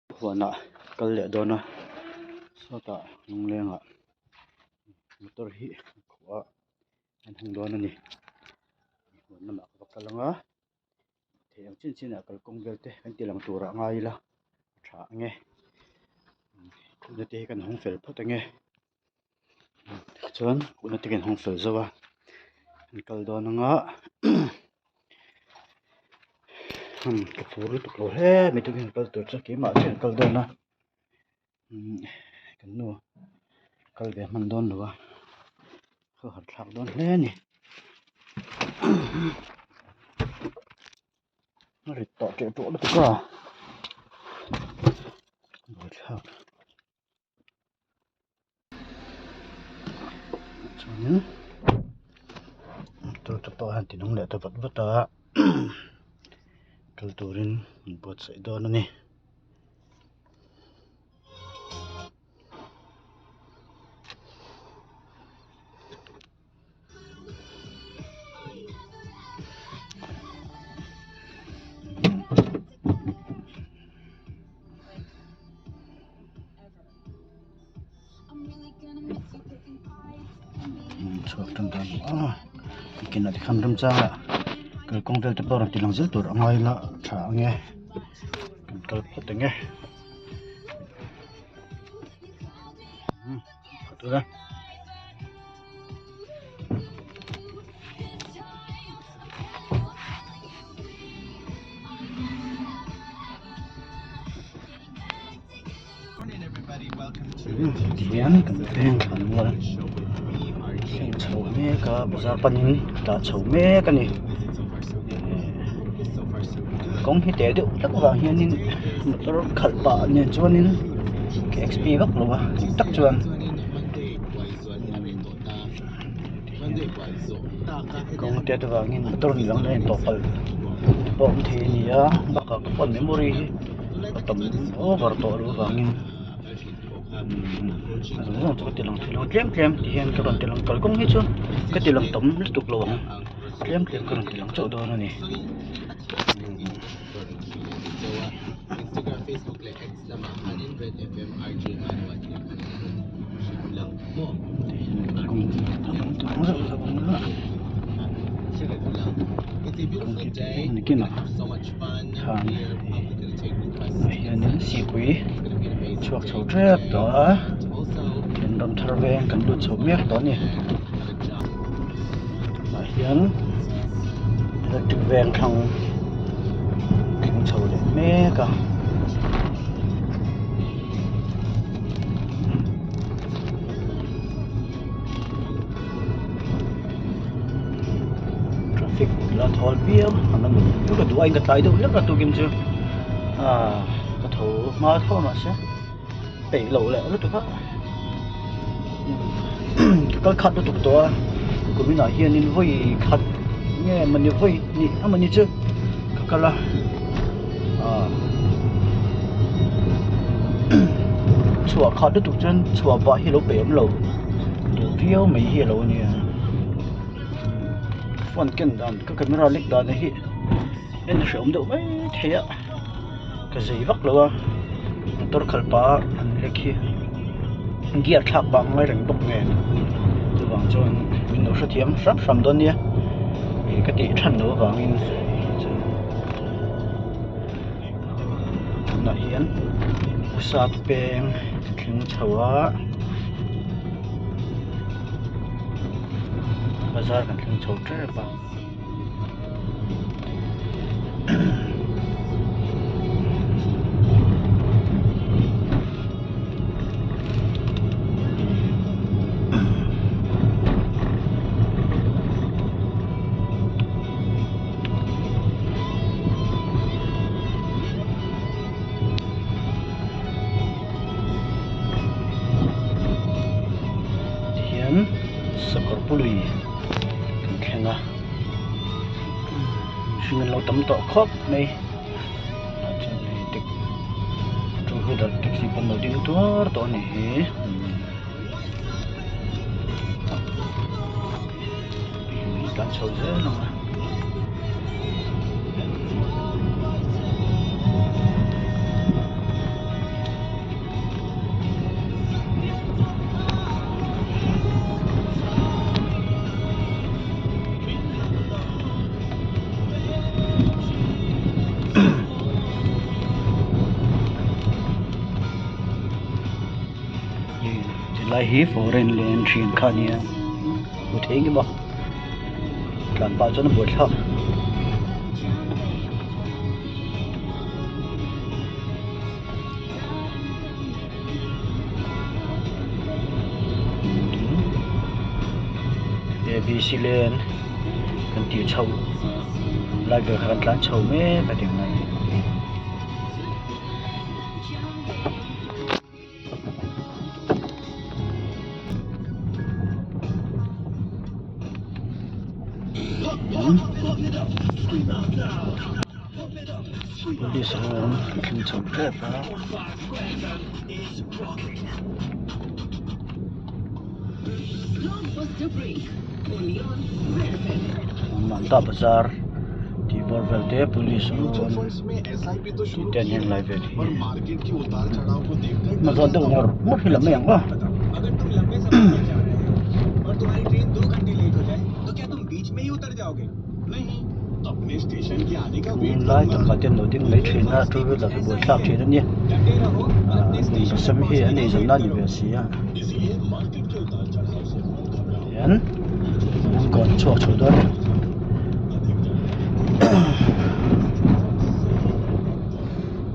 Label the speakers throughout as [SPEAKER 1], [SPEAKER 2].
[SPEAKER 1] Huanah kal leh dawn a sawtah lunglengah motor hi a khuh a an hung dawn a ni huan lamah ka va kal ang a thei ang chin chinah kalkawng vel te kan ti lang turah ngai ila a tha ang e khuhna te hi kan hawng fel phawt ang e tichuan khuhna te kan hawng fel zo a an kal dawn ang a. Ka phur lutuk lo hle mai tukin kal tur chu keimah chiah an kal dawn a kan nu kal ve hman dawn lo a khawhar thlak dawn hle a ni a rit tawh teh tawh lutuk a buaithlak. Chuanin motor te pawh a han ti nung leh ta vat vat a kal turin an buatsaih dawn a ni. Chhuak tan ta a bikin ah te khan remchang ah kalkawng vel te pawh rawn ti lang zel tur a ngai la tha ang e kan kal phawt ang e phawt ula. Tihian kan veng thlanmual thleng chho mek a bazar panin tah chho mek a ni kawng hi teh deuh hlek avang hianin motor khalh pah nen chuanin ka xp vak lo a dik tak chuan. Kawng te avangin motor ni dang daih a intawh palh te pawh a awm thei a ni a bakah ka phone memory hi a tam over tawh loh avangin a zawng zawng chu ka ti lang thei lo tlem tlem ti hian ka rawn ti lang kalkawng hi chu ka ti lang tam lutuk lo ang tlem tlem ka rawn ti lang chauh dawn a ni. Hianin sipui chhuak chho tep tawh a tin ram thar veng kan lut chho mek tawh a ni tah hian electric veng thlang thleng chho leh mek a. Traffic la thawl viau ang a ni ka duh aiin ka tlai deuh hlek a tukin chu ah ka tho hma tho mahse peih loh leh lutuk a ka kal khat lutuk tawh a kuminah hianin vawi khat nge mawni vawi hnih emawni chu ka kal a ah chhuah khat lutuk chuan chhuah vah hi a lo peih awm lo duh viau mai hi a lo nia phone ken dan ka camera lek dan hi en a hrehawm deuh mai thei a ka zei vak lo a motor khalh pah a an lek hi gear thlak pah a ngai reng bawk nen chuvang chuan min lo hrethiam hram hram dawn nia ih ka tih than loh avangin tunah hian usat peng thleng chho a bazar kan thleng chho tep a. Tihian sakawr pului kan thleng a mihring an lo tam tawh khawp mai tah chuan hei tek two wheeler taxi pawh an lo ding tuar tawh a ni hi tlan chho zel ang a. Helai hi foreign lane thin kha a nia hmu thei ngei maw tlan pah chuan a buaithlak. Abc lane kan tih chhoh lai ber kha kan tlan chho mek a ti mai. Police ho an thleng chho tep a. Malta bazar tih bawr vel te police ho an tih te an hian lai vel hi hma zawn deuh ngawr ngawr hi la mai ang aw. Tunlai takah te an lo ding mai thin a two wheeler hi buaithlak thin a nia ah sam hi a nei zawhna a ni ve si a hian an kawn chhuak chho dawn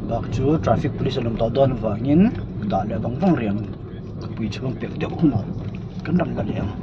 [SPEAKER 1] bak chu traffic police an awm tawh dawn avangin dah leh vang vang rih ang khawpui chhung pelh deuh hunah kan rawn la leh ang.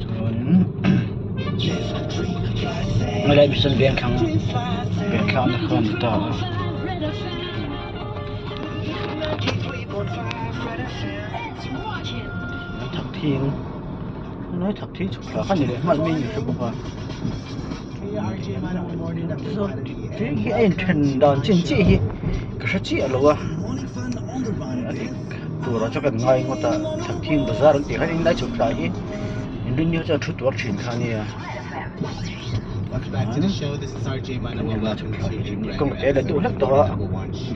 [SPEAKER 1] Chuanin helai mission veng thlang veng thlakna kha a ni ta a. Thakthing helai thakthing chhuk thla kha ni leh hmalh mai a ni hre bawk a veng hi a inthen dan chin chiah hi ka hre chiah lo a a dik turah chuan kan ngai ngawt a thakthing bazar an tih khan in lai chhuk thla hi inrin ni chuan thu tuar thin kha a nia kawng te la duh hlek tawh a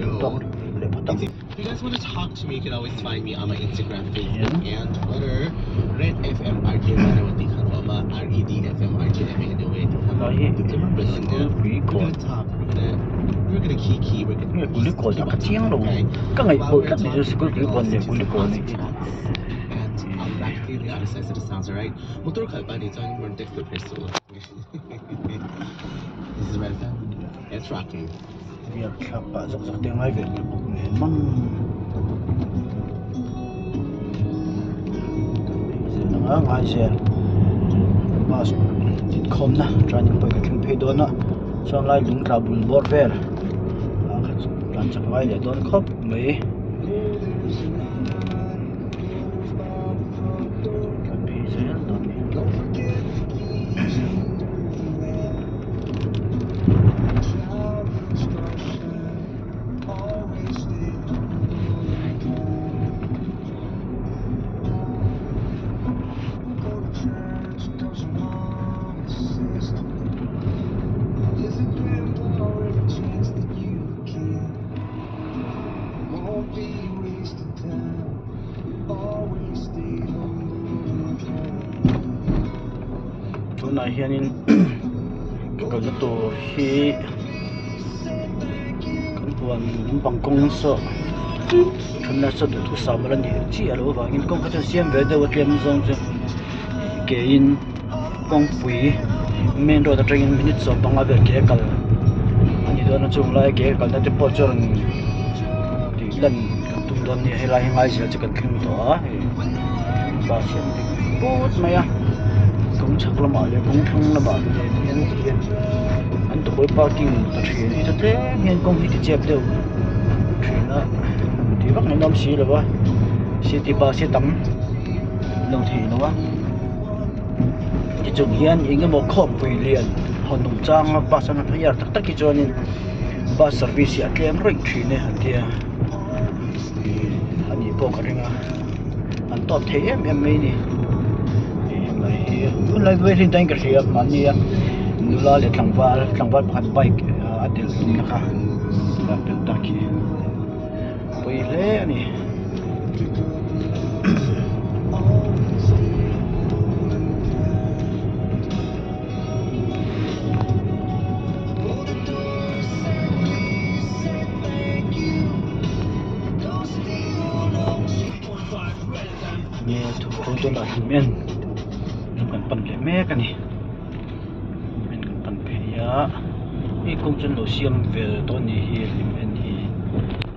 [SPEAKER 1] duh tawk leh phawt ang.
[SPEAKER 2] If you guys want to talk to me, you can always find me on my Instagram, Facebook, and Twitter. Red FM RJ Manawati Khanwama, R E D F M R J M A N O A T
[SPEAKER 1] Helai hi school pui
[SPEAKER 2] We're
[SPEAKER 1] kawn
[SPEAKER 2] gonna talk. We're gonna we're gonna kiki. We're gonna
[SPEAKER 1] nge
[SPEAKER 2] just
[SPEAKER 1] kulikawn
[SPEAKER 2] keep
[SPEAKER 1] a ka
[SPEAKER 2] on
[SPEAKER 1] chiang
[SPEAKER 2] talking,
[SPEAKER 1] lo
[SPEAKER 2] okay?
[SPEAKER 1] ka ngaih
[SPEAKER 2] While
[SPEAKER 1] pawh
[SPEAKER 2] we're
[SPEAKER 1] tlat ni chu
[SPEAKER 2] talking,
[SPEAKER 1] school
[SPEAKER 2] we can
[SPEAKER 1] pui kawn
[SPEAKER 2] also
[SPEAKER 1] leh
[SPEAKER 2] do some
[SPEAKER 1] kulikawn
[SPEAKER 2] awesome
[SPEAKER 1] hi.
[SPEAKER 2] chats. And I'll be back to you on the other side of the sounds, alright? Motor Kalpani, This is Red FM. It's rocking.
[SPEAKER 1] Biak thlak pah zawk zawk te ngai ve leh bawk nen mang kan phei zel ang a ngai zel bus inkhawmna turning point ka thleng phei dawn a chuan lai lung tla bul bawr vel ah kha chu tlan chak ngai leh dawn khawp mai kan phei zel dawn a ni. Tunah hianin kalna tur hi kan huan lampang kawng saw thutna saw duhthusam a la ni chiah loh avangin kawng kha chu an siam ve deuh a tlem zawng chu ke in kawngpui main road atangin minute 15 vel ke a kal a ni dawn a chung lai ke a kalna te pawh chuan tih lan kan tum. dawn nia helai hi Ngaizel chu kan thleng tawh a hei bus hi an ding put mai a kawng chhak lamah leh kawng thlang lamah nen hian ti hian an tukawlh parking ta thin hi chu tlem hian kawng hi ti chep deuh thin a tih vak mai an awm si lo va city bus hi tam lo thei lo a tichung hian eng emaw khawmpui lian hawn awm changa bus an han hire tak tak hi chuanin bus service hi a tlem rawih thin e an tia ih anih pawh ka ring a an tawp thei em em mai a ni ih helai hi tunlai veng hi ka hria mahni a nula leh tlangval tlangval pakhat bike a delh tumna kha a pelh tak hi pawi hle a ni. Nge thuthleng tunah hlim en lam kan pan leh mek a ni hlim en kan pan phei a hei kawng chu an lo siam ve tawh a nih hi hlim en hi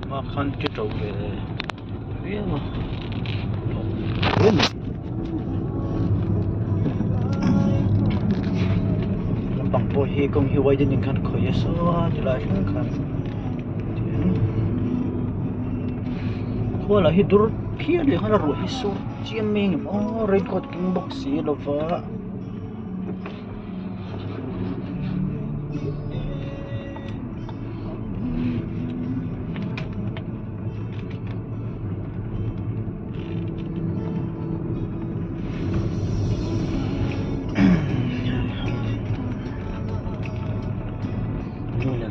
[SPEAKER 1] hma khan ke to ve viau a hle mai lampang pawh hi kawng hi widening khan khawih a saw a ti lai thleng khan tihian khua lah hi dur phian leh nghal a ruah hi sur chiam mai ang em aw raincoat keng bawk si lova.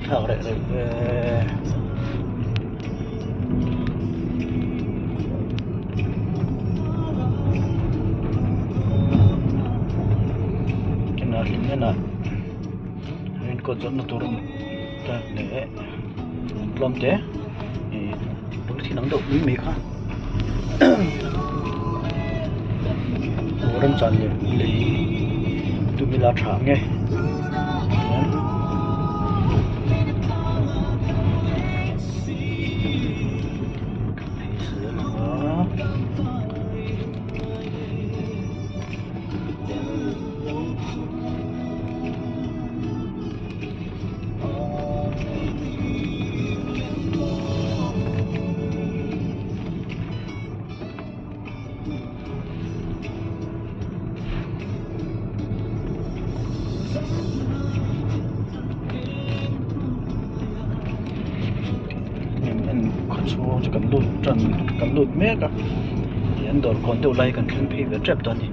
[SPEAKER 1] Thlak reh reh ve kinah hlim enah raincoat zawrhna tur a awm tak leh tlawm te ih polythene ang deuh mai mai kha aw remchan leh lei tum ila tha ang e chuan phei zel ang a. Khaw chhung chu kan lut tan kan lut mek a ih an dawr kawn deuh lai kan thleng phei ve tep dawn a ni.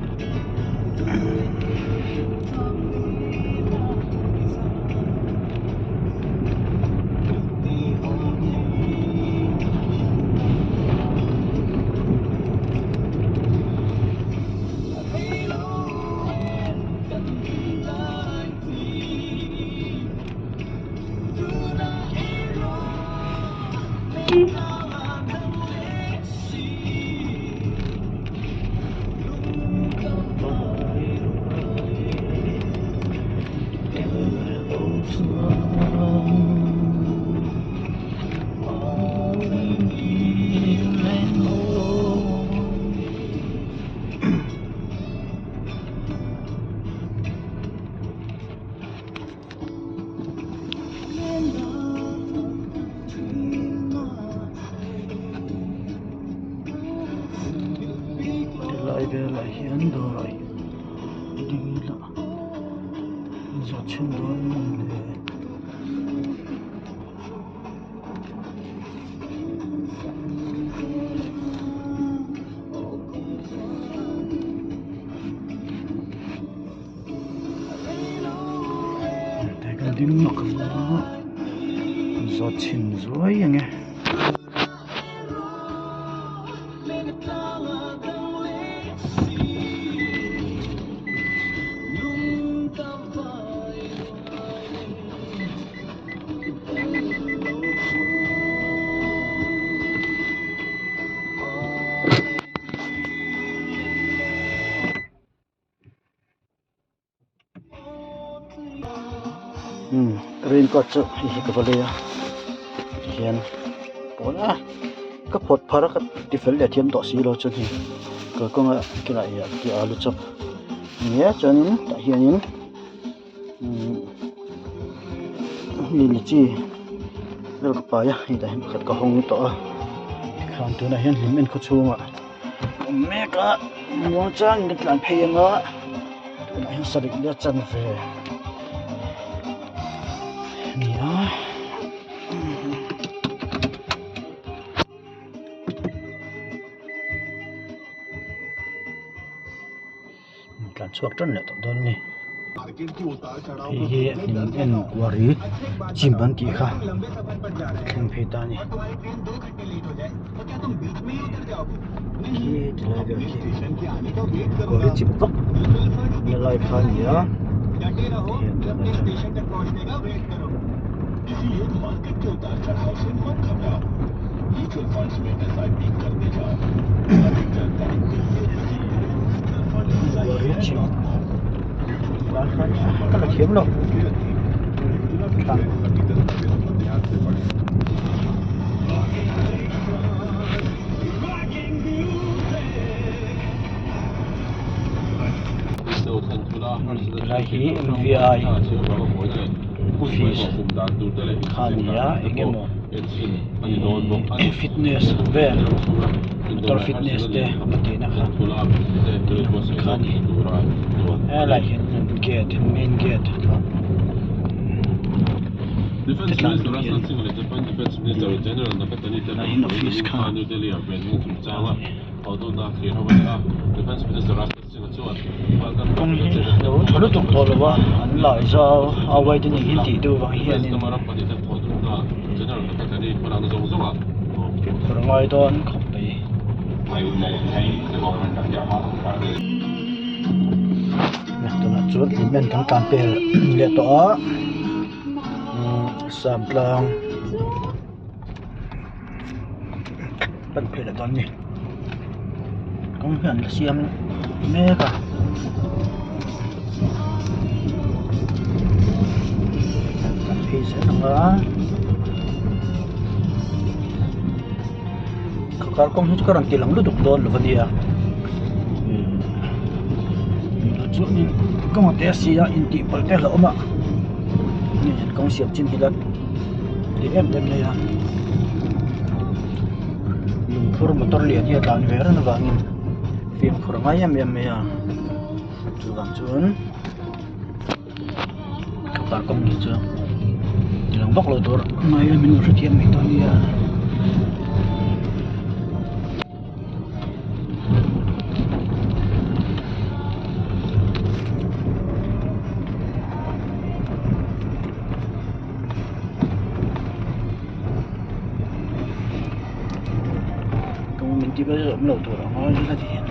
[SPEAKER 1] Helai velah hian dawr ah ding ila zawh chhin dawn mawn le. Kan ding nawk ang a zawt chhin zuai ang e. Raincoat chu hei hi ka va lei a tihian pawn a. Ka phawt phar a ka ti fel leh thiam tawh si lo chuan hei kalkawnga kilai ah khi alu chop a ni a chuanin tah hianin umm hei lichi vel ka pai a hei tah hian pakhat ka hawng tawh a tikhan tunah hian hlim en khaw chhungah a awm mek a muangchangin ka tlan phei anga tunah hian sarih leh a chanve a ni a. Tlan chhuak tan leh tawh dawn a ni hei hi hnim en kuari chim an tih kha thleng phei ta a ni khi ti lai vel khi kuari chim vak na lai kha a ni a tihian tunah chuan. Ka la thiam lo Helai hi M_V_I office kha a ni a eng emaw fitness vel motor fitness te a tihna kha kha a ni helaiah hian gate main gate kha te tlan tur hian helai hi office kha a ni. Kawng hi a lo tha lutuk tawh lo a an lai zau a widening hi tih deuh vang hianin fimkhur a ngai dawn khawp mai. Tunah chuan cement kan tlan pel leh tawh a samtlang pan phei leh dawn a ni kawng hian la siam mek a kan phei zel ang a kar kawng hi chu ka rawn ti lang lutuk dawn lo a nia chuanin kawng a te a si a intihpalh te a hlauhawm a kawng siam chin hi la ti em em mai a lungphur motor lian hi a tlan ve reng avangin fimkhur a ngai em em mai a chuvang chuan car kawng hi chu ti lang vak lo tur a ngai a min lo hrethiam mai dawn nia. Min ti vel awm lo tur ang a ila ti hian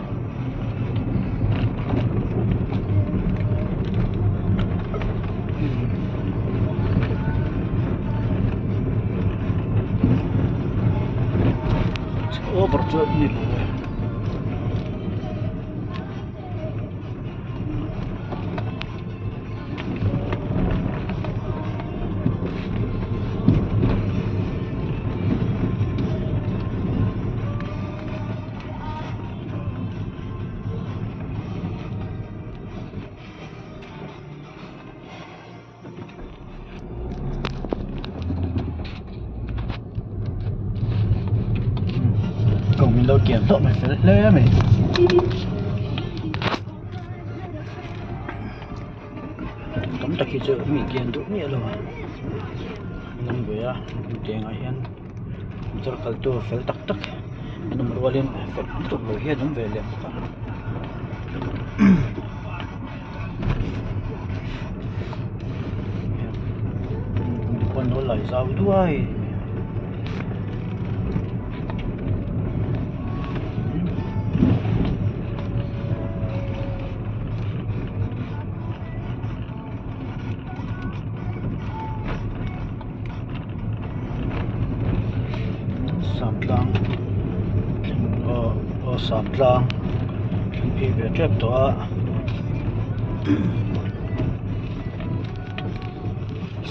[SPEAKER 1] over chu a ni lo e. Kawng min lo kian hlauh mai fel hle mai. Tam tak hi chu mi kian duh miah lo a an awm ve a hetiangah hian motor kal tur fel tak tak an awm rualin fel lutuk lo hi an awm ve leh bawk a. Zau duai. Samtlang aw aw samtlang thleng phei ve tep tawh a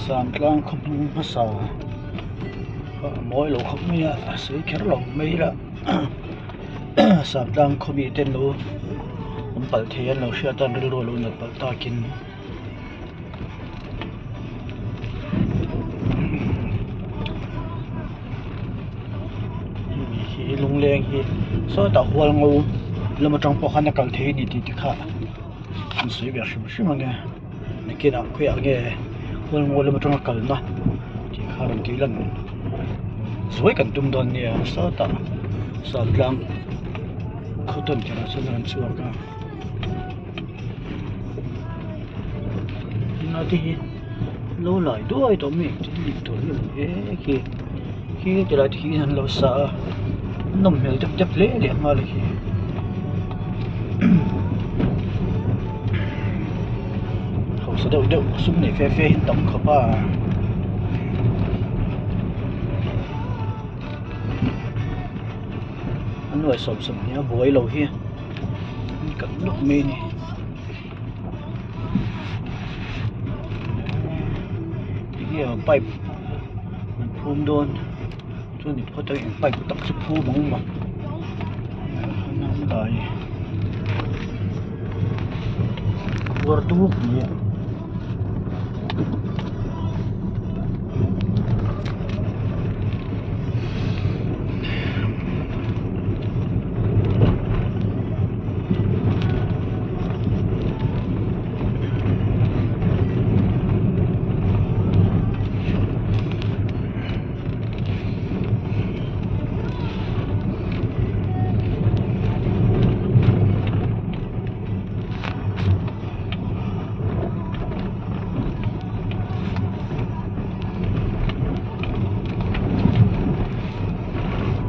[SPEAKER 1] samtlang khaw hming hmasa. Kha a mawi lo khawp mai a a sawi kher lo mai ila Saptlang khaw mi te an lo awm palh thei an lo hriat a an rilru a lo nat palh takin. Hemi hi lungleng hi sawtah hual ngo lam atang pawh khan a kal thei a ni tih te kha an sawi ve hrim hrim ang e nakinah khawiah nge hual ngo lam atanga kalna tih kha rawn tih lan zuai kan tum dawn nia sawtah Saptlang khaw tawn kherah chuan a rawn chhuak a. Tunlai te hi lo lai duai tawh mai engtin nge tur hi awm e khi khi tilai te khi an lo sa a an nawm hmel dep dep hle leh nghal a khi hausa deuh deuh sum nei fe fe hi an tam khawp a. An nuai sawm sawm hnih a buai lo hi. Kan nawk mai a ni enge pipe an phum dawn chuan ni phawt a eng pipe tak chu phum ang maw lai khuar duk mai a.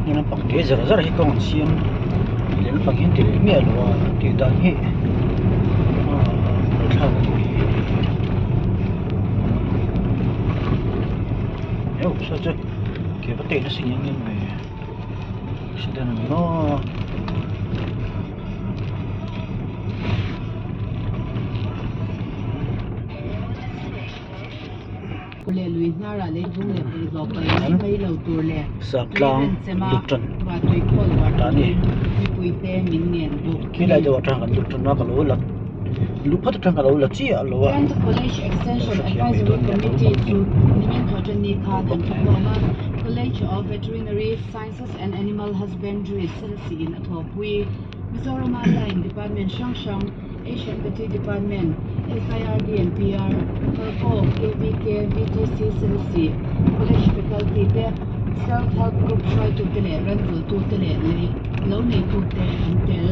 [SPEAKER 1] Heng lampang te zar zar hi kawng an siam leh lampang hi an ti leh miah lo a an tih dan hi aaa buaithlak a nih hi heu saw chu ke va teh nasa ngiang ngiang ve accident a ni maw. Saptlang lut tan ta a ni khilai deuh atang kan lut tan a ka lo la luh phawt atang ka lo la chiah lo a ka hrethiam mai dawn nia ka lo hmang
[SPEAKER 3] ni. Mizorama Line Department hrang hrang, Asian Petty Department, SIRD and PR, Kalkaw, KVK, VTC, Selsi, College Faculty te, Self Help Group hruaitute leh ranvultute leh lei lo neitute an tel.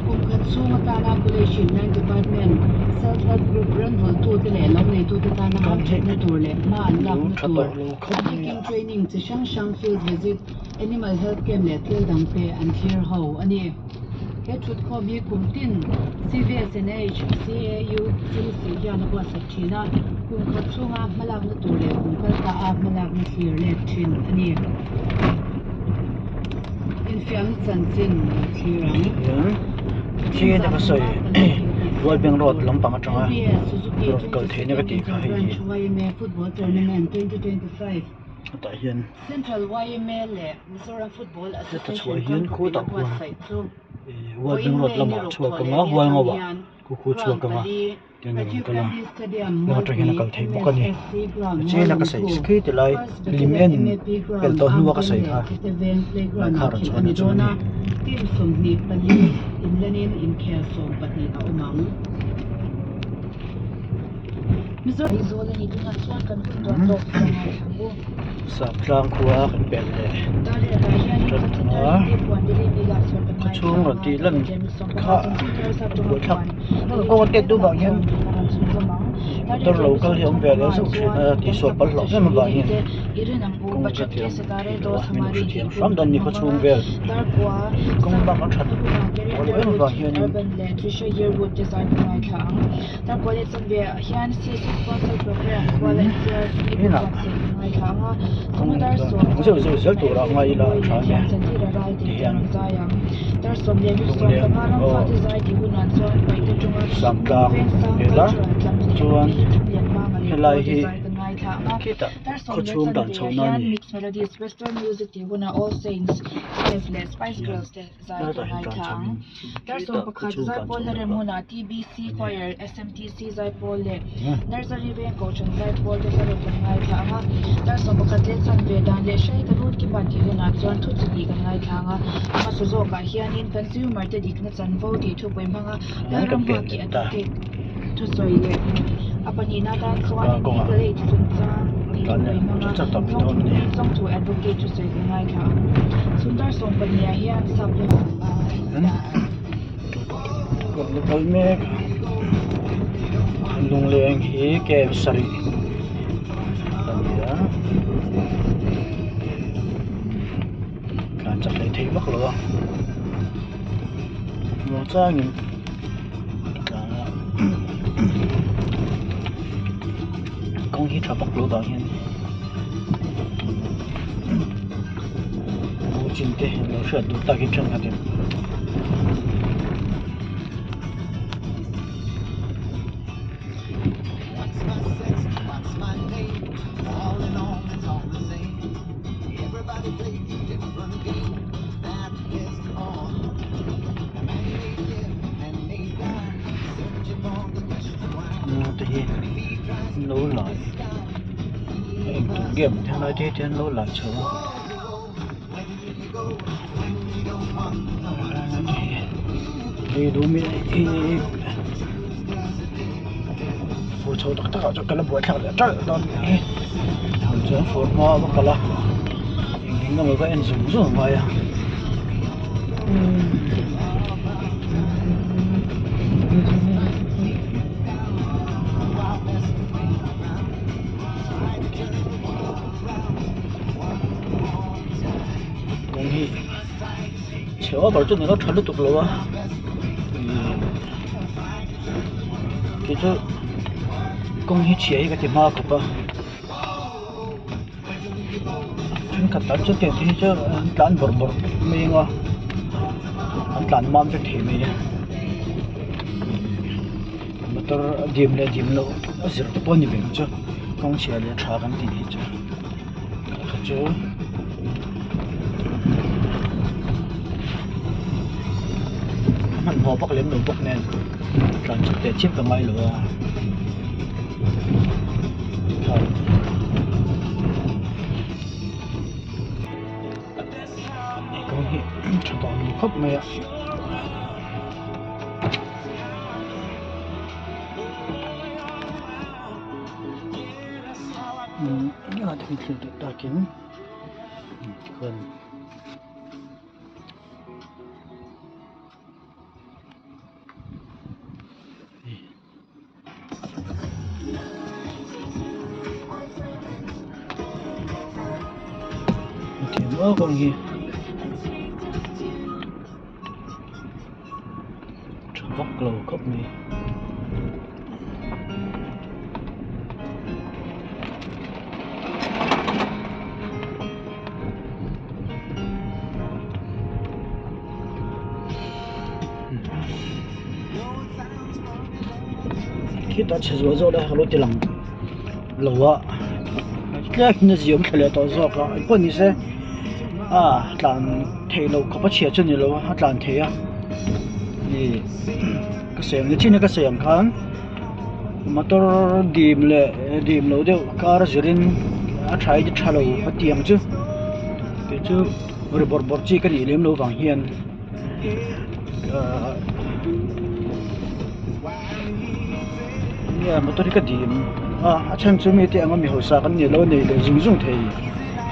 [SPEAKER 3] Kum khat chhung atana College in Line Department, Self Help Group ranvultute leh lo neitute tana hamthatna tur leh hma an lakna tur, a bikin training chi hrang hrang field visit, Animal Health Camp leh thil dangte an thlir ho a ni. He thutkhawm hi kum tin CVSNH, CAU, Selesih hian a buatsak thin a, kum khat chhunga hmalakna tur leh kum kal ta a hmalakna thlir let thin a ni. Infiamna chanchin lo thlir ang.
[SPEAKER 1] Khi te ka sawi Rualbeng Road lampang atanga rawn kal theihna ka tih kha hei hi.
[SPEAKER 3] LBS Suzuki 22nd Inter Branch YMA Football Tournament 2025
[SPEAKER 1] Hetah hian
[SPEAKER 3] Central YMA leh Mizoram Football
[SPEAKER 1] heta
[SPEAKER 3] Association
[SPEAKER 1] chhuah hian
[SPEAKER 3] Club
[SPEAKER 1] khutah
[SPEAKER 3] in a
[SPEAKER 1] khuan
[SPEAKER 3] buatsaih chu
[SPEAKER 1] ihh
[SPEAKER 3] vawiin
[SPEAKER 1] World Bank Road
[SPEAKER 3] May ni
[SPEAKER 1] lamah
[SPEAKER 3] ruk
[SPEAKER 1] chhuak
[SPEAKER 3] thawh
[SPEAKER 1] ang
[SPEAKER 3] leh
[SPEAKER 1] a
[SPEAKER 3] ni
[SPEAKER 1] hual
[SPEAKER 3] atang
[SPEAKER 1] ngo ah
[SPEAKER 3] hian
[SPEAKER 1] khu khu
[SPEAKER 3] ground
[SPEAKER 1] chhuak ang a
[SPEAKER 3] pali
[SPEAKER 1] tian a rawn
[SPEAKER 3] Rajiv
[SPEAKER 1] kal a
[SPEAKER 3] Gandhi Stadium
[SPEAKER 1] lam atang hian a
[SPEAKER 3] Mualpui
[SPEAKER 1] kal thei bawk a ni
[SPEAKER 3] MSSC Ground
[SPEAKER 1] tichuan a ka sawi
[SPEAKER 3] Mualungphu
[SPEAKER 1] khi ti lai
[SPEAKER 3] First
[SPEAKER 1] lim
[SPEAKER 3] Battalion
[SPEAKER 1] en
[SPEAKER 3] MAP
[SPEAKER 1] pel
[SPEAKER 3] Ground
[SPEAKER 1] tawh hnua ka
[SPEAKER 3] Amten
[SPEAKER 1] sawi
[SPEAKER 3] leh
[SPEAKER 1] kha
[SPEAKER 3] Khete Veng
[SPEAKER 1] lai
[SPEAKER 3] Playground
[SPEAKER 1] kha
[SPEAKER 3] ah
[SPEAKER 1] rawn
[SPEAKER 3] khelh a
[SPEAKER 1] chhuahna
[SPEAKER 3] ni
[SPEAKER 1] chu a
[SPEAKER 3] dawn
[SPEAKER 1] ni.
[SPEAKER 3] a team 24 inlanin inkhel 12 a awm ang.
[SPEAKER 1] Saptlang khua kan pel leh tan a khaw chhung rawn tih lan kha buaithlak kawng a tet duh vang hian motor lo kal hi a awm ve lo zauh thin a tihsual palh hlauh em avang hian kawng ka ti lang thei lo a min lo hrethiam hram dawn a ni khaw chhung vel kawng bak a that tawh loh em avang hianin. Inah kawng dang zeuh zeuh zel turah ngai ila a tha ania ti hian lungleng aw Samtlang vel a chuan helai hi.
[SPEAKER 3] ang a,
[SPEAKER 1] Khitah
[SPEAKER 3] dar sawm leh
[SPEAKER 1] khawchhung dan
[SPEAKER 3] chanve ah
[SPEAKER 1] chhohna a
[SPEAKER 3] hian
[SPEAKER 1] ni.
[SPEAKER 3] Mix Melodies Western Music tih hunah All Saints Steph leh Spice
[SPEAKER 1] Hian
[SPEAKER 3] Girls te zai
[SPEAKER 1] hetah
[SPEAKER 3] kan
[SPEAKER 1] hian tlan
[SPEAKER 3] ngaithla
[SPEAKER 1] chho
[SPEAKER 3] ang.
[SPEAKER 1] in
[SPEAKER 3] Dar
[SPEAKER 1] khitah
[SPEAKER 3] sawm pakhat
[SPEAKER 1] khawchhung tlan
[SPEAKER 3] Zaipawl
[SPEAKER 1] chhohna
[SPEAKER 3] hlarem
[SPEAKER 1] kha
[SPEAKER 3] hunah TBC
[SPEAKER 1] a ni.
[SPEAKER 3] Choir, SMTC Zaipawl leh Nursery veng Kohhran Zaipawl te hlarem kan ngaithla ang a. Dar 11 leh chanve dan leh hrai ka lut kima tih hunah chuan thu chi hnih kan ngaithla ang a. A hmasa zawkah hianin Consumer te dikna chanvo tih thupui hmanga
[SPEAKER 1] Hian kan
[SPEAKER 3] Lalram
[SPEAKER 1] pen
[SPEAKER 3] Nghakih
[SPEAKER 1] leh ta.
[SPEAKER 3] Advocate thusawi leh a pahnihna atan chuanin
[SPEAKER 1] Kawngah
[SPEAKER 3] Legal Aid chungchang tih
[SPEAKER 1] tlan leh
[SPEAKER 3] thupui hmanga
[SPEAKER 1] chak chak tak dawn a ni.
[SPEAKER 3] Chawngthu Advocate thusawi kan ngaithla ang. Chhun dar 12 ah hian sap
[SPEAKER 1] Hian kan la kal mek a lungleng hi cave sarih a ni a tlan chak hlei thei vak lo a muangchangin ka tlan a kawng hi tha vak lo vang hian chin te an lo hriat duh takin thenkhatin te hi an lo lai a engtur game helai te hi an lo lai chho a hei fur chho tak tak ah chuan ka la buaithlak leh ṭalh dawn a nih hi chuan fur hma a va kal a eng eng emaw va en zung zung mai a. Kawng hi chhe over chu ni lo tha lutuk lo a kei chu kawng hi chhia hi ka ti hma khawp a thenkhat tan chuan tiang te hi chu an tlan bawrh bawrh mai ang a an tlan mam vek thei mai a motor a dim leh dim loh a zir te pawh a ni ve ang chu kawng chhia leh tha kan tih hi chu. Kha chu hmanhmawh vak lem lo bawk nen tlan chak teh chiam ka ngai lo a hei kawng hi tha tawh lo khawp mai a. Umm a thil thlir duh takin tikhuan hetiang vak ang hi tha vak lo khawp mai. Khitah chhe zual zawk lai kha lo ti lang lo a tlem in a ziawm thla leh tawh zawk a engpawh ni se a tlan theih loh khawp a chhia chu a ni lo a a tlan theih a ih ka sawi ang ni chin a ka sawi ang khan motor dim leh dim loh deuh kar a zirin a tha hi tha lo a ti ang chu kei chu ri bawrh bawrh chi ka nih lem loh vang hian ahh nia motor hi ka dim a a chhan chu mite anga mi hausa kan ni lo nei leh zung zung thei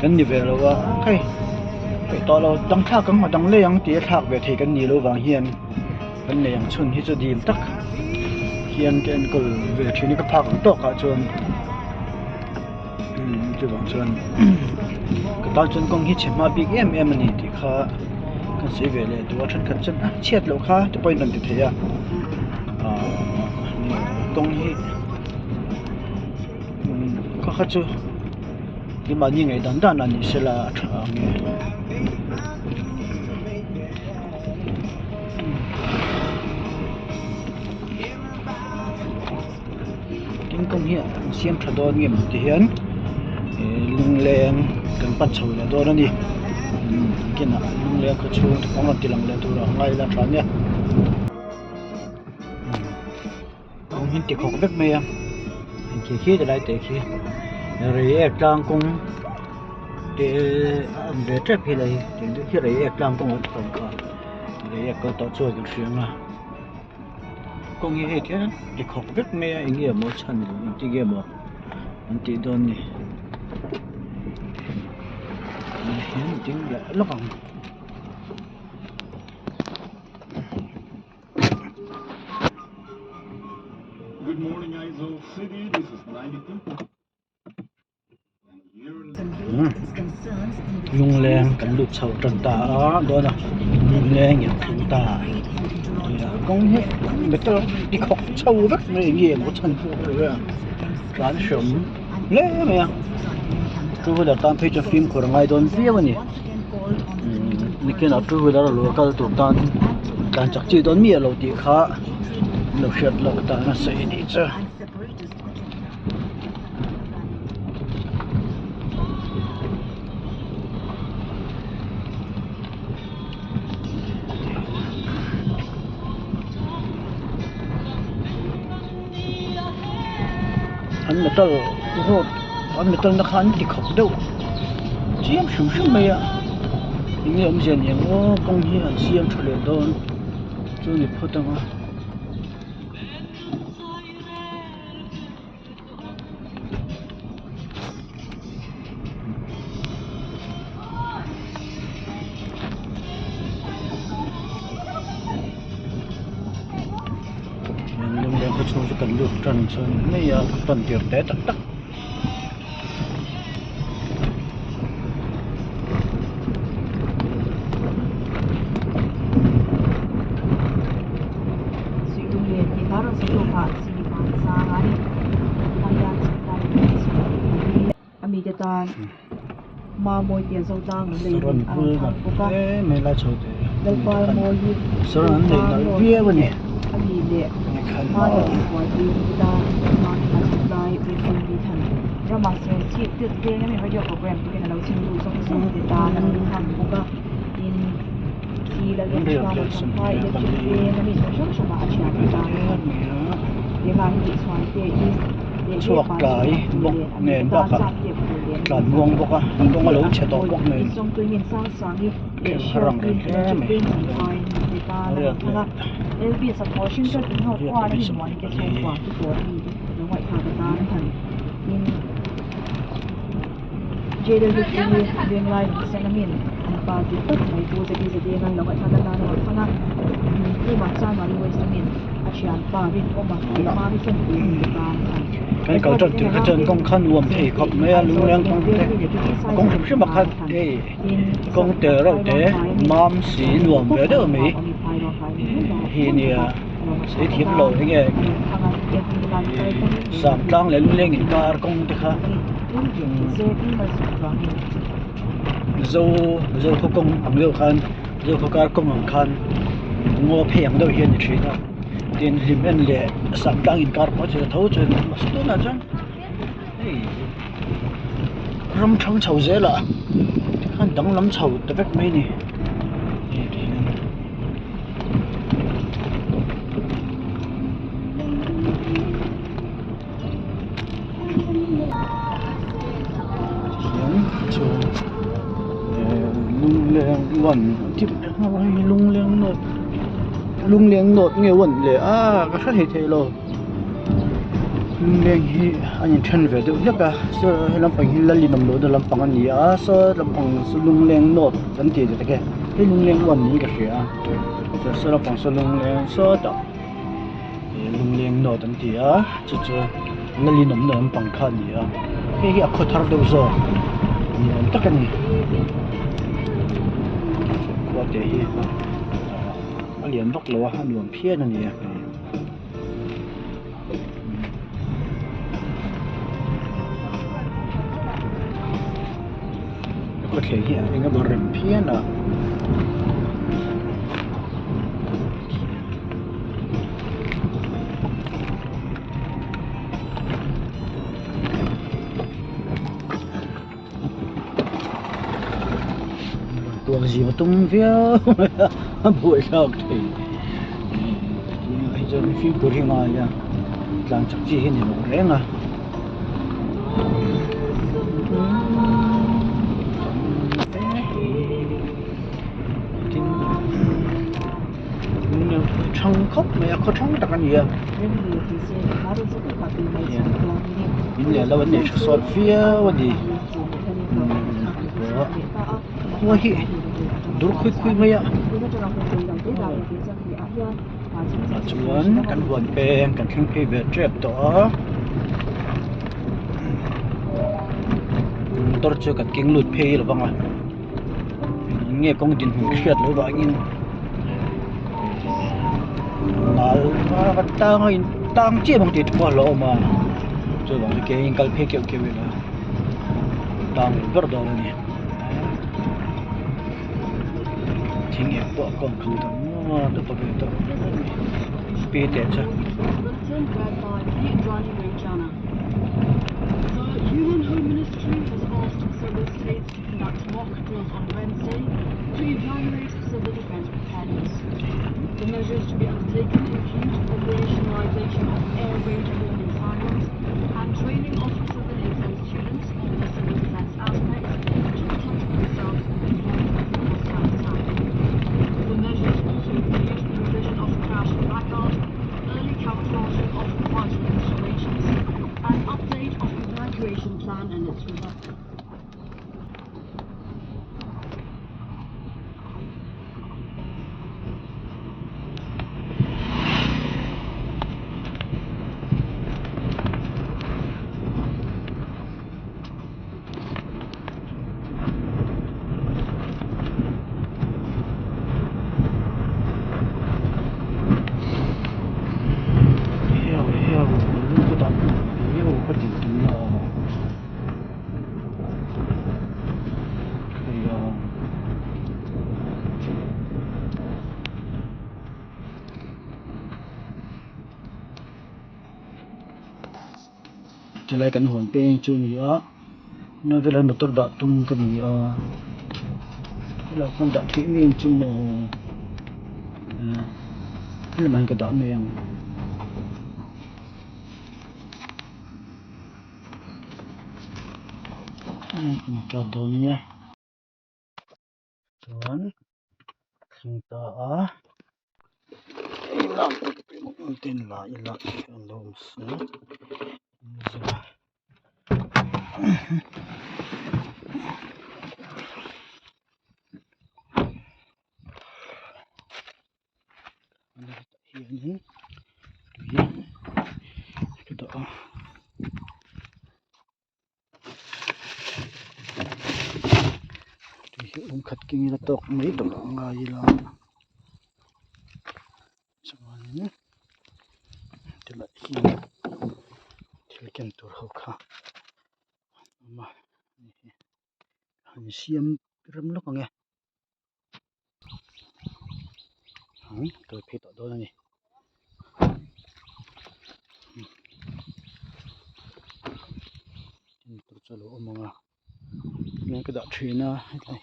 [SPEAKER 1] kan ni ve lo a hei peih tawh lo dang thlak ang a dang lei ang tih a thlak ve thei kan ni loh vang hian. Kan nei ang chhun hi chu dim tak hian ka enkawl ve thin a ka phak ang tawk ah chuan chuvang chuan ka tan chuan kawng hi chhe hma bik em em a ni tih kha kan sawi ve leh duh a thenkhat chuan a chhiat loh kha te pawhin rawn ti thei a ahh kawng hi kha kha chu keimahni ngaih dan dan ah ni sela a tha ang e. Tin kawng hi an siam tha dawn nge maw ti hian. lungleng kan pan chho leh dawn a ni kinah lungleng khaw chhung te pawh an rawn ti lang leh tur a ngai ila tha nia kawng hi an ti khawk vek mai a engkhi khi ti lai te khi reiek tlang kawng te a awm ve tep hi lai tiang deuh hi reiek tlang kawng an tih kha reiek kal tawh chuan kan hria ang a. Kawng hi hei khian ti khawk vek mai a eng nge maw chhan engtin nge maw an tih dawn ni tunah hian ding leh lawk ang. Lungleng kan lut chho tan ta a dawn a lungleng in thleng ta kawng hi metal ti khawk chho vek mai eng nge maw chhan pawh ka hre lo a tlan hreawm hle mai a two wheeler tan phei chuan fimkhur a ngai dawn viau a ni nikinah two wheeler a lo kal tur tan tlan chak chi dawn miah lo tih kha an lo hriat lawk tan a sawi a nih chu. An metal road an metal na kha an ti khawp deuh chiam hrim hrim mai a eng nge awmzia ni ang aw kawng hi an siam tha leh dawn chu ni phawt ang a. Lungleng khaw chhung chu kan lut tan chuan mai a tan tir te tak tak. Saron bul lam hle mai lai chho te saron an nei nalh viau a ni. Chhuak tlai bawk nen bakah tlan muang bawk a kawng a lo chhe tawh bawk nen thleng har ang reng hle mai riat leh riat leh sawmhnih kan kal tan tirh kha chuan kawng kha nuam thei khawp mai a lungleng kawng te a kawng hrim hrim a khat hei kawng te reuh te mam si nuam ve deuh mai hi a nia sawi thiam lo enge Samtlang leh lungleng inkar kawng te kha Mizo Mizo khaw kawng ang deuh khan Mizo khaw kar kawng ang khan ngaw phei ang deuh hi a ni thin a tin hlim en leh Samtlang inkar pawh chu tho chuan mahse tunah chuan hei ram thang chho zelah tikhan danglam chho ta vek mai a ni. Tihian chu lungleng one tih hei lungleng note lungleng note nge one leh a ka hre thei thei lo lungleng hi a inthen ve deuh hlek a saw he lampang hi lal in awm lohna lampang a ni a saw lampang saw lungleng note kan tih tak e hei lungleng one niin ka hria a saw lampang saw lungleng sawtah. Lungleng note an ti a chu chu lalin awmna lampang kha a ni a hei hi a khaw thar deuh zawk ni awm tak a ni khua te hi a lian vak lo a a nuam phian a ni a. Khawthleng hi eng emaw rem phian a. Tuak zim a tum viau mai a a buaithlak thei tunah hi chuan fimkhur hi ngai a tlan chak chi hi a ni lo reng a. Thang khawp mai a khaw thang tak a ni a in leh lo an nei tha sawt viau a ni. Khua hi dur khui khui mai a tah chuan kan huan peng kan thleng phei ve tep tawh a motor chu kan keng lut phei lo vang a eng nge kawng dinhmun ka hriat loh vangin nal a tang a in tang chiah bawk tih te pawh a hlauhawm a chuvang chu kein kal phei keuh keuh ila tang ber dawn a ni. Thing eng pawh a kawm thei tawh maw ta ve tawh pi teh chu. Chulai kan huan peng chu a ni a hna velah motor dah tum ka ni a helaiah khuan dah theih mai ang chu maw helamah hian ka dah mai ang. Dawn nia chuan thleng ta a ten la ila an lo awm se hianin tui ka dah a. Tui hi awm khat keng ila tawk mai tawh a ngai ila chuanin tilai hi thil ken tur ho kha a awm a han siam rem lawk ang e kal phei tawh dawn a ni. Motor chu a lo awm ang a enge ka dah thin a hetlai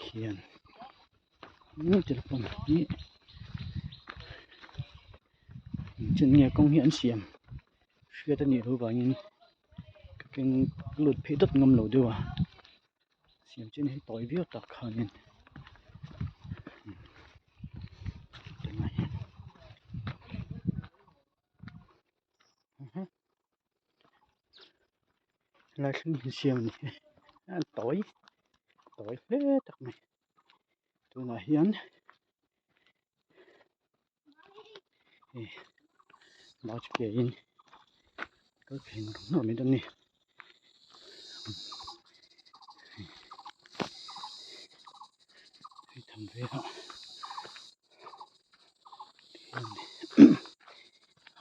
[SPEAKER 1] hian hian telephone hi engchen nge kawng hi an siam hriat a nih loh vangin ka keng lut phei dawt ngam lo deuh a. Siam chin hi tawi viau tak khanin helai thleng hi siam a ni a tawi tawi hle tak mai tunah hian hei bus ke in kal phei nawr nawr mai dawn a ni. Hei tham velah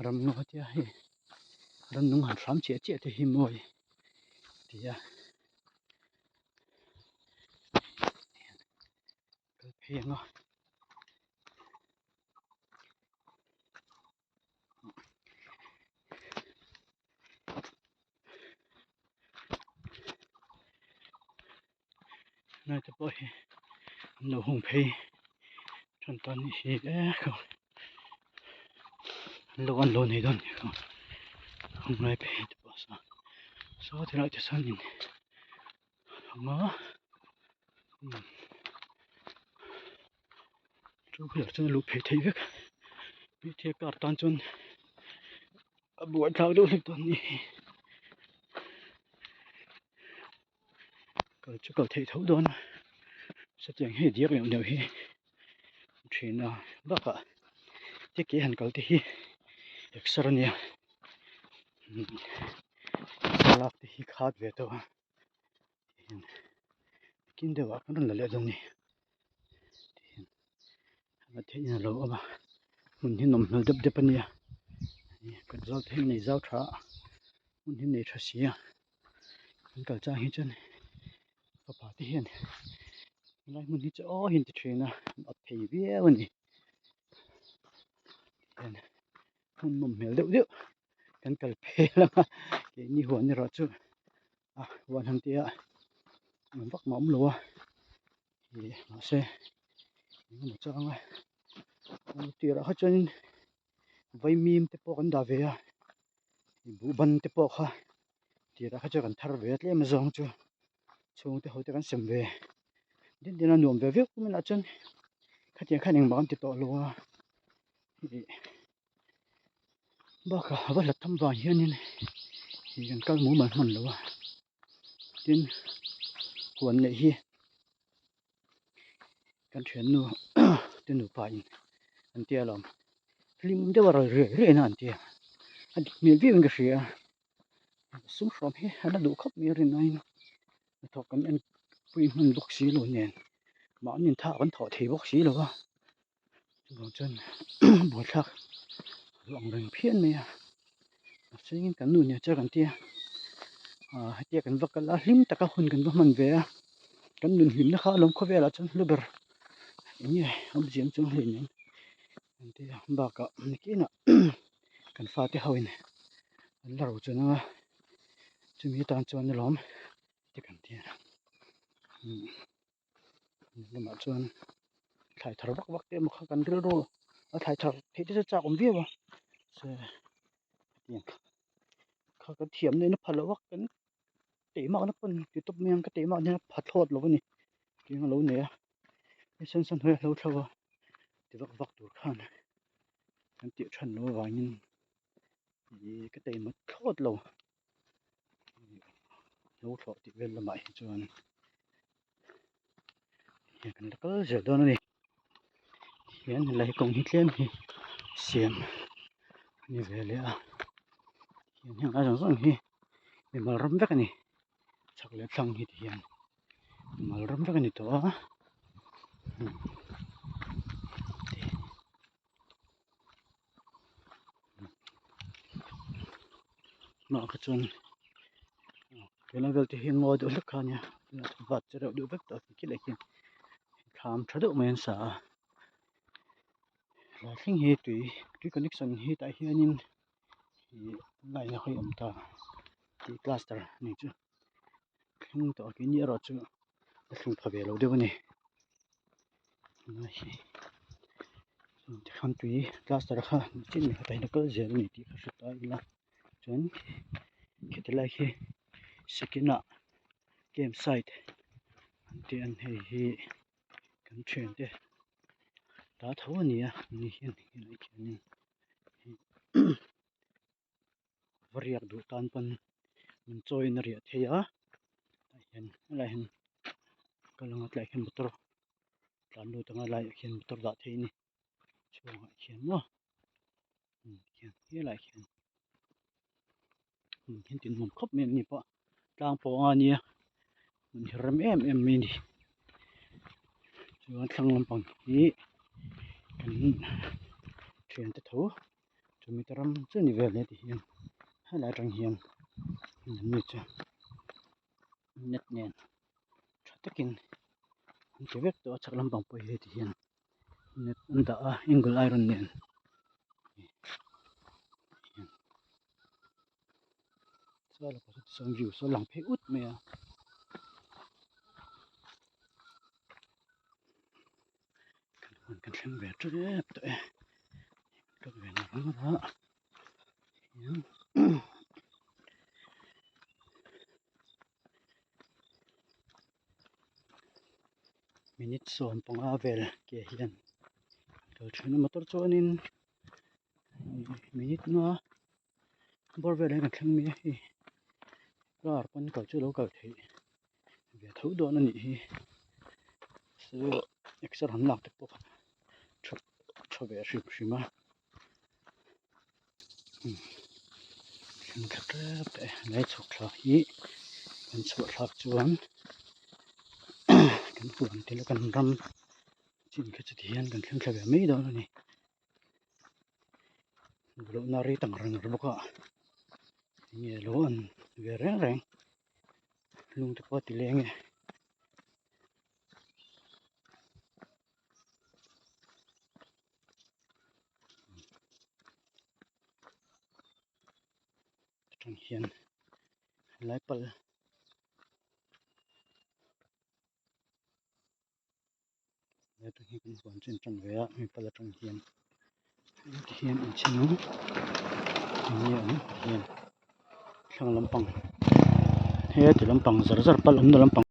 [SPEAKER 1] ramngaw tia hei ramnung han hram chiah chiah te hi mawi ti a kal phei ang a. Helai te pawh hi an lo hung phei tan tan hi e an lo an lo nei dawn nih kha hung lai phei te pawh saw saw tilai te sawn in a awm a two wheeler chuan a luh phei theih vek hmeichhia car tan chuan a buaithlak deuh hlek dawn a ni. Kal chu kal theih tho dawn a satiang hei diak neuh neuh hi thin a bakah te ke han kal te hi exer ania thlalak te hi khat ve tawh a kin deuh ah kan rawn la leh dawn a ni a theih in a lo awm a hmun hi nawm hmel dep dep ania kawt zawl te hi a nei zau tha a hmun hi a nei tha si a. An kal chang hi chuan fapa te hian helai hmun hi chu aw hi an ti thin a an awt thei viau a ni tihian hmun nawm hmel deuh deuh kan kal phel ang a keini huan erawh chu a huan han tia nuam vak mah awm lo a ih mahse engemaw chang a tirah kha chuanin vaimim te pawh kan dah ve a. Buhban te pawh kha tirah kha chuan kan thar ve a tlem azawng chu chhungte ho te kan sem ve din din a nuam ve viau kumin ah chuan khatiang khan engmah kan ti tawh lo a ih bakah a va hlat tham vang hianin ih kan kal mumal hman lo a tin huan neih hi kan thiannu te nupa in an tia lawm hlim deuh a rawn riai riai na an tia a dik hmel viau in ka hria sum hrawm hi a la duh khawp mai a rin aiin hnathawk kan en pui hman bawk si lo nen mahni in thak an thawh thei bawk si lo a chuvang chuan buaithlak duh ang reng phian mai a mahse engin kan nu nen chuan kan tia ah hetia kan va kal a hlim taka hun kan va hman ve a kan nun hlimna kha alawm khawvelah chuan hlu ber eng nge awmzia ang chuang hleinem an tia bakah nikinah kan fate ho in an la ro chuan anga chumi atan chuan alawm te kan tia. Lamah chuan thlai thar vak vak te emaw kha kan rilru a thlai thar theih te chu chak awm viau a se hetiang kha kan thiam na in a pha loh a kan teimak na pawn ti tawp mai ang ka teimak hian a pha thlawt lo a ni tiang a lo nei a hei sawn sawn hnuai a hlo thlo a ti vak vak tur khan kan tih than loh avangin ih ka teima thlawt lo. Lo thlawh tih vel lamah hi chuan hian kan la kal zel dawn a ni hian helai kawng hi tlem hi siam a ni ve leh a hian heng lai zawng zawng hi mimal ram vek a ni chhak leh thlang hi ti hian mimal ram vek a ni tawh a. Hmaah kha chuan helai vel te hi ngaw deuh hlek kha a nia tunah chuan vat che reuh deuh vek tawh a khi leh khian thlam tha deuh mai an sa a helai thleng hi tui tui connection hi tah hianin ih line a hawi awm ta tih plaster a ni chu thleng tawh a keini erawh chu a thleng pha ve lo deuh a ni. Tikhan tui plaster kha chin khat ah hian a kal zel a ni tih ka hre ta ila chuan khiti lai khi second ah camp site an tih ang hei hi kan thiante ta tho a ni a ni hian helai khianin va riak duh tan pawn min chawiin a riah thei a tah hian helaiah hian kal anga tlaiah hian motor tlan lut anga laiah khian motor dah theih a ni chhungah khian maw khian helaiah khian hian tin nuam khawp mai an ni pawh tlang pawh anga nia hmun hi rem em em mai a ni chuan thlang lampang hi kan thiante tho. Chumi te ram chu ni vel hle ti hian helai atang hian mi chu net nen tha takin an ti vek tawh a chhak lampang pawh hi heti hian net an dah a angle iron nen chuan view saw lang phei ut mai a. Huan kan thleng ve tep tawh e kan kal ve ngar ngar a hian minute 15 vel ke hian kal thin a motor chuanin minute nga bawr vel hian kan thleng mai a hei car pawn kal chu a lo kal theih ve tho dawn a nih hi se exer han lak te pawh tha tha ve hrim hrim a thleng tha tep teh lai chhuk thla hi kan chhuah thlak chuan kan huan te leh kan ram chin kha chuti hian kan thleng thla ve mai dawn a ni. Duhlohna rei tak reng bawk a enge lo an ve reng reng lung te pawh a ti leng e. Atang hian helai pal He atang hian kan huan chu a intan ve a hemi pal atang hian ti hian an chhin ang eng nge awm ti hian thlang lampang he ti lampang zar zar pal awmna lampang.